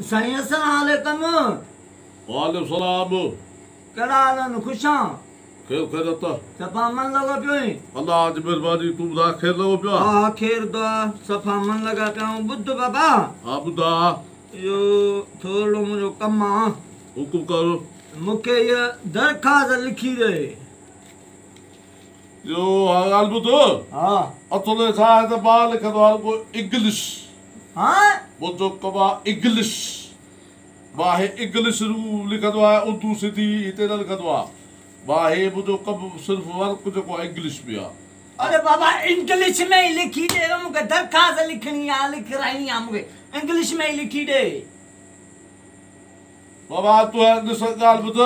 साईं अस्सलाम वालेकुम। वालेकुम सलाम। कहिड़ा हाल आहिनि? ख़ुशि आं? ख़ैर ख़ैरत। सफ़ा मन लॻो पियो आहीं? अलाह जी महिरबानी। तूं ॿुधाए, ख़ैर लॻो पियो आहे? हा, ख़ैर दुआ, सफ़ा मन लॻा पिया आहियूं। ॿुध बाबा। हा ॿुधाए। इहो थोरो मुंहिंजो कमु आहे। हुकुम कर। मूंखे इहा दरख़्वास्त लिखी ॾे। इहो ॻाल्हि ॿुध। हा। असल में छा आहे त मां लिखंदो आहियां रुगो इंग्लिश। हा? मुंहिंजो कमु आहे इंग्लिश। मां हे इंग्लिश लिखंदो आहियां, उर्दू सिंधी हिते न लिखंदो आहियां। मां हे मुंहिंजो कमु सिर्फ़ु वर्क जेको आहे इंग्लिश में आहे। अरे बाबा, इंग्लिश में ई लिखी ॾे। मूंखे दरख़्वास्त लिखणी आहे, लिखाइणी आहे, मूंखे इंग्लिश में ई लिखी ॾे। बाबा तूं ॾिस, ॻाल्हि ॿुध,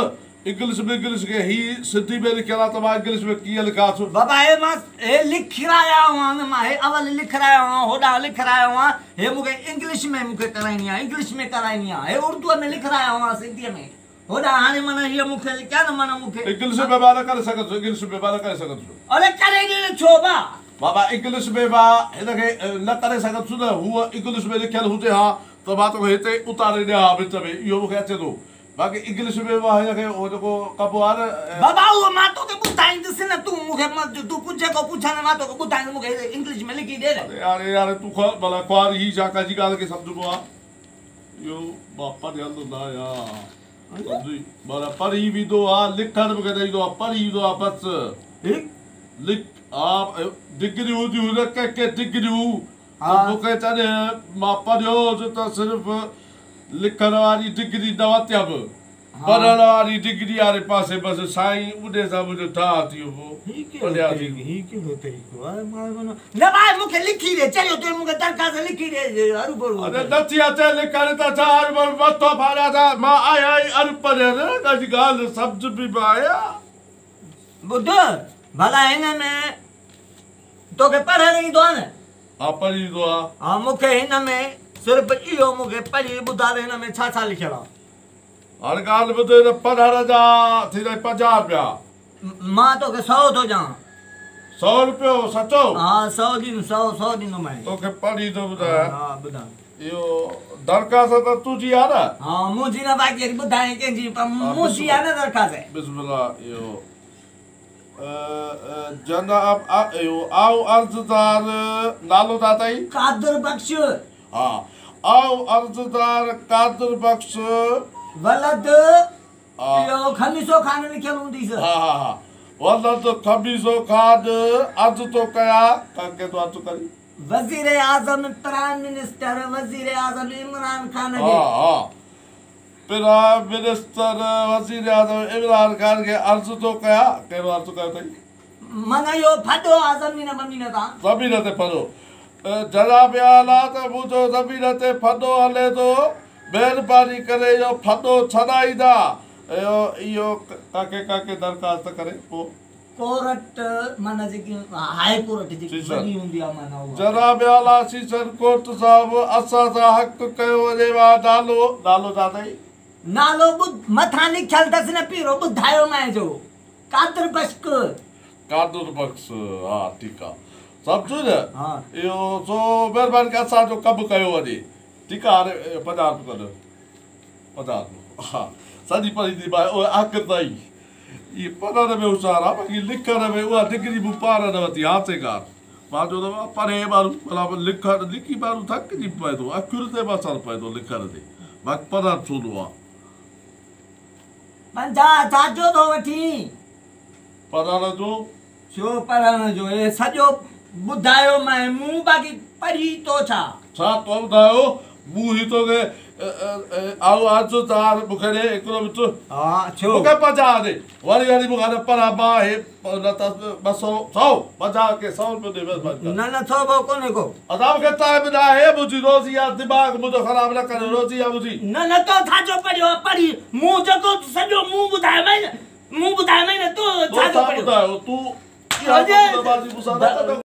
इंग्लिश में इंग्लिश खे ही सिंधी में लिखियलु आहे त मां इंग्लिश में कीअं लिखांसि? बाबा हे मां हे लिखाराया हुआ, मां हे अवल लिखाराया हुआ, होॾां लिखाराया हुआ। हे मूंखे इंग्लिश में मूंखे कराइणी आहे, इंग्लिश में कराइणी आहे। हे उर्दूअ में लिखाराया हुआ, सिंधीअ में होॾां। हाणे माना हीअ मूंखे क्या न माना मूंखे इंग्लिश में मां न करे सघंदुसि, इंग्लिश में मां न करे सघंदुसि। अरे करे ॾे छो बा? बाबा इंग्लिश में मां हिनखे न करे सघंदुसि न। हूअ इंग्लिश में लिखियलु हुजे हा त मां तोखे हिते उतारे ॾियां हा विच में, इहो मूंखे अचे थो। बाक़ी इंग्लिश में मां हिनखे उहो जेको कबो आहे न बाबा, उहो मां तोखे ॿुधाईंदुसि न। तूं मूंखे तूं जेको पुछंदो मां तोखे ॿुधाईंदुसि। मूंखे इंग्लिश में लिखी ॾे न। अरे यार, तूं भला ख़्वार ही छा कंहिंजी ॻाल्हि खे सम्झिबो आहे? इहो मां पढ़ियल न आहियां, सम्झी? माना पढ़ी वेंदो आहे, लिखणु मूंखे न ईंदो आहे, पढ़ी ईंदो आहे बसि। लिख हा, डिग्रियूं हूंदियूं न, कंहिंखे डिग्रियूं मूंखे जॾहिं मां पढ़ियो हुउसि त सिर्फ़ु लिखण वारी डिग्री न वरितयमि, पढ़ण वारी डिग्री वारे पासे बसि साईं उन सां मुंहिंजो ठाह थी वियो। पोइ न भाई, मूंखे लिखी ॾे। चयो तूं मूंखे दरख़्वास्त लिखी ॾे। हरूभरू अरे नथी अचे लिखण त छा हरूभरू मथो फाड़िया था। मां आहियां ई अनपढ़, कंहिंजी ॻाल्हि सम्झ बि न आया। ॿुध भला, हिन में तोखे पढ़णु ईंदो आहे न? हा, पढ़ी ईंदो आहे। हा, मूंखे हिन में सिर्फ़ु इहो मूंखे पढ़ी ॿुधाए हिन में छा छा लिखियलु आहे। हाणे ॻाल्हि ॿुध, हिन पढ़ण जा थींदा 50 रुपया। मां तोखे 100 थो ॾियां। 100 रुपयो? सचो? हा, 100 ॾींदुमि, 100 ॾींदोमांइ। तोखे पढ़ी थो ॿुधायां। हा ॿुधाए। इहो दरख़्वास्त त तुंहिंजी आहे न? हा, मुंहिंजी न, बाक़ी वरी ॿुधाए कंहिंजी, पर मुंहिंजी आहे न दरख़्वास्त। बिस्मिल्लाह। इहो जनाब, इहो आऊं अर्ज़दार, नालो छा अथई? कादुर बख़्श। हा, आऊं अर्ज़दार कादुर बख़्श वलद इहो ख़मीसो खान लिखियलु हूंदीसि। हा हा हा, वलद ख़मीसो खान अर्ज़ थो कयां। कंहिंखे थो अर्ज़ करी? वज़ीर आज़म, प्राइम मिनिस्टर वज़ीर आज़म इमरान खान खे। हा हा, प्राइम मिनिस्टर वज़ीर आज़म इमरान खान खे अर्ज़ थो कयां। कहिड़ो अर्ज़ कयो अथई? माना इहो फॾो आहे ज़मीन वमीन तां। ज़मीन ते फॾो। जनाब आला, त मुंहिंजो ज़मीन ते फॾो हले थो, महिरबानी करे इहो फॾो छॾाईंदा। इहो इहो काके काके दरख़्वास्त करे पोइ कोर्ट, माना जेकी हाई कोर्ट जेकी वॾी हूंदी आहे माना उहा। जनाब आला, सेशन कोर्ट साहिब, असां सां हक़ कयो वञे। मां नालो, नालो छा अथई? नालो मथां लिखियलु अथसि न पीरो, ॿुधायो मां जो कादुर बख़्श। कादुर बख़्श, हा ठीकु आहे, सम्झो न? हा। इहो सो महिरबानी करे असांजो कमु कयो वञे। ठीकु आहे, हाणे 50 रुपया कढ, 50 रुपया। हा, सॼी पढ़ी थी मां आख़िर ताईं। इहे पढ़ण में होशियारु आहे, बाक़ी लिखण में उहा डिग्री मूं पाण न वरिती। हाथे ॻाल्हि मां चयो त पढ़े माण्हू भला लिखण लिखी माण्हू थकिजी पए थो, अखियुनि ते बि असरु पए थो लिखण ते, बाक़ी पढ़णु सुहिणो आहे। 50 छाजो थो वठी? पढ़ण जो? छो पढ़ण जो? हे सॼो ॿुधायो मां मूं, बाक़ी पढ़ी तो छा? छा तो ॿुधायो मूं? ही तोखे आऊं अर्ज़दार, मूंखे ॾे हिकिड़ो मिंट। हा, छो? मूंखे 50 ॾे, वरी वरी मूंखे न पढ़ा। मां हे न त 200, 100, 50 खे 100 रुपयो ॾे बसि। न न, 100 भाउ कोन्हे को। अदा मूंखे टाइम न आहे, मुंहिंजी रोज़ी आहे, दिमाग़ मुंहिंजो ख़राबु न करियो, रोज़ी आहे मुंहिंजी। न न, तो छाजो पढ़ियो आहे? पढ़ी मूं जेको सॼो मूं ॿुधायो मांइ न, मूं ॿुधायो मांइ न, तूं छाजो पढ़ियो? ॿुधायो तूं?